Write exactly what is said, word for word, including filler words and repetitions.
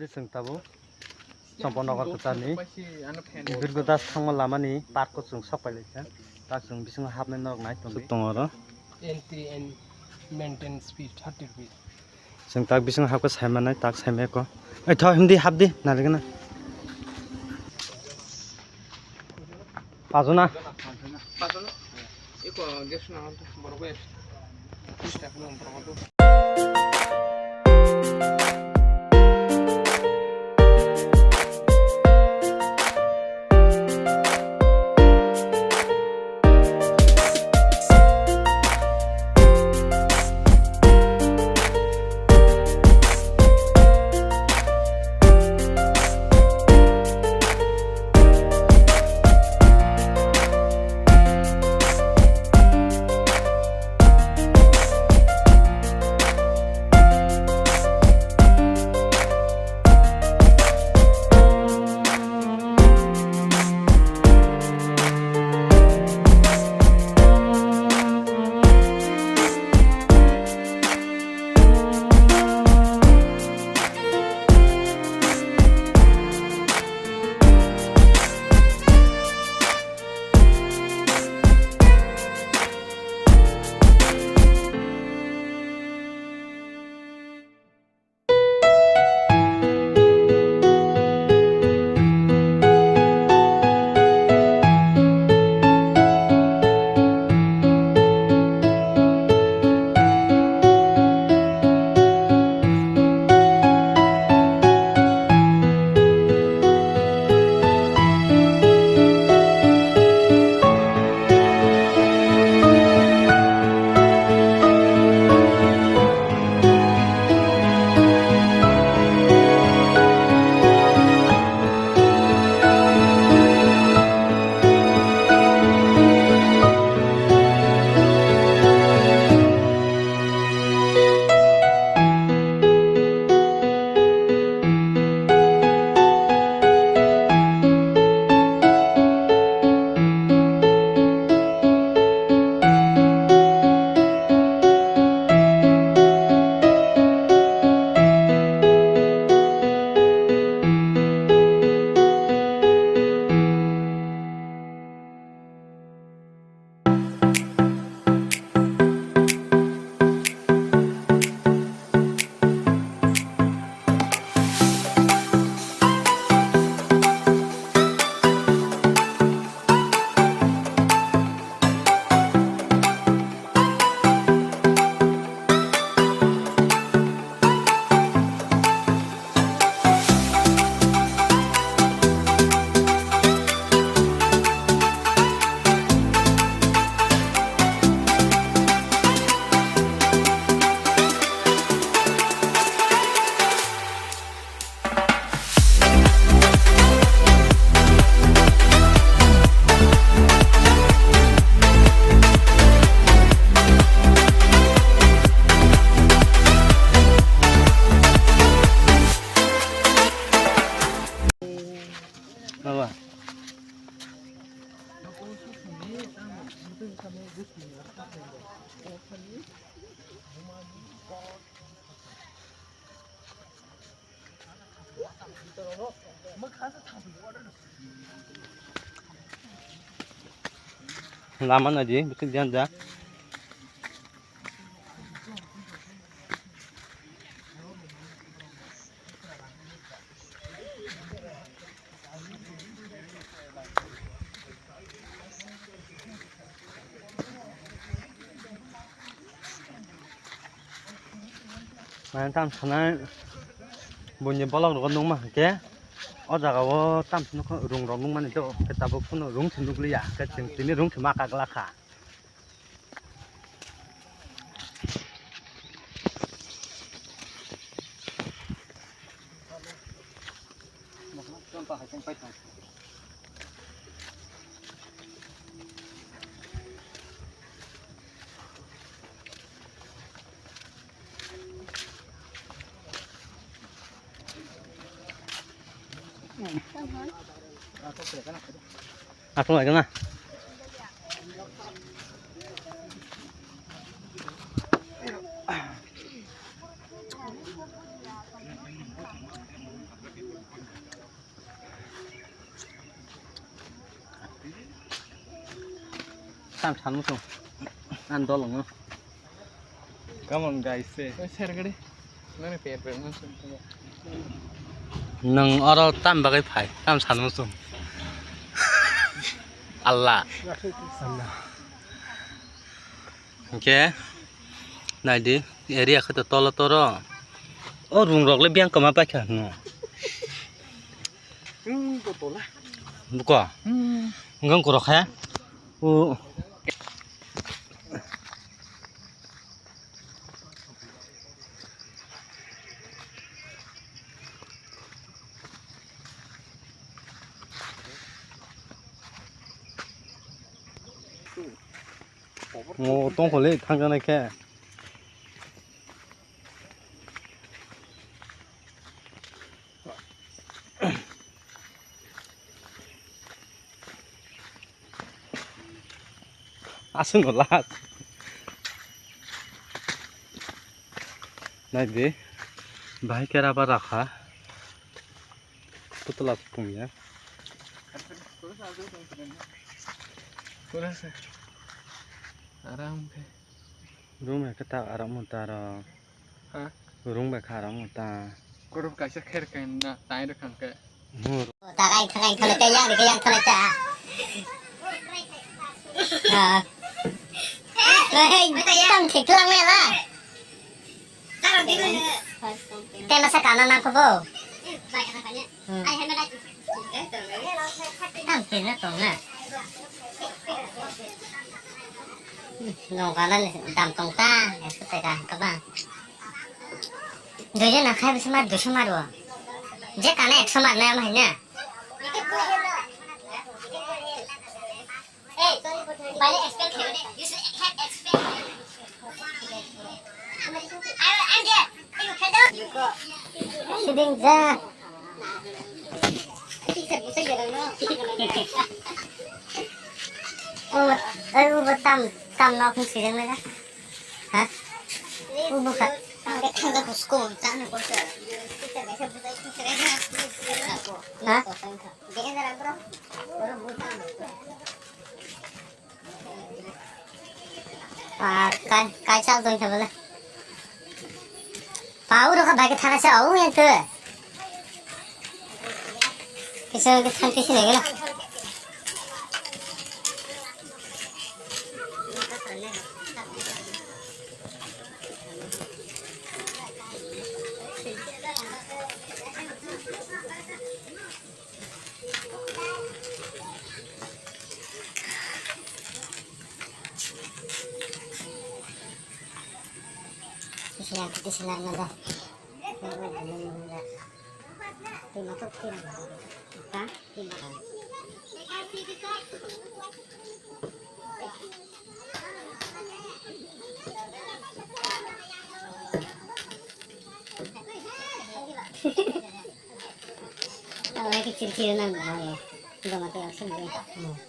Chwng tabuk Champanagar kwcharni Birgo Das thangma lamani park o chwng sok pailaikha. Ta chwng bisingo hapnai norok nai tongo. Tongo oro. Entry and maintenance fee thirty rupees. Chwng tak bisingo hapkhe saimanai, tak saimaya kho. Oi, tho, himdi, hapdi, narigana. Pajona. Pajona. Iko, guest na, borok bai. Baba. Lama naidi, bikin janja. Mane tam sanai buini bolok rogo nukma hwnkhe o jaga o tam swnukha rung rok nukmani tei o khe tabuk phano rung se nukliya hwnkhe chwng tini rung se ma kagla kha. Aswk lai gana. Tam salmo chwng. Ang dol wngo. Come on, guys, say. Oy, sir, gari. Nang ni per per, nang sung sung. Nwng oro tam bagwi phai, tam salmo chwng. Allah. Allah. Hwnkhe, naidi, area khe to tolo toro. O rung rok le biyang kwma paikha hwno. Hmm, to tola. Buko? Hmm. Hwnkhe ang korok khe. O. Ngo tongkhole thangjanai khe. Aswk no last. Naidi, bahai khe rubber rakha. Putla se pungya. Aram khe. Room hai khe tak aram taro. Ha? Rung bai kha rang ta. Korok kaisa kher khe na tai rwkha khe. Hmm. Ta kai thang kai thang te yang ke yang thang ta. Ha. Hei, tang thik lang me la. Te masa kana nang ko bo. Hmm. Tam pina tong na. Nong kana dam tong ta, ya sutai ka kaba. Duijo na khai bisa mar duiso mar wo. Je kana ekso mar na mai na. Siding ja. Oh, eh, ubo tam, tam nok ni siding na. Ha? Ubo ka. Ha? Ah, kai, kai chal doi khe bole. Pau ro kha bai khe thana se au yen te. Kisa kisa kisa ne gela. Kisian, kisian nada. Awalai khe chiri chiri nang bo ya. Joma tei aswk de.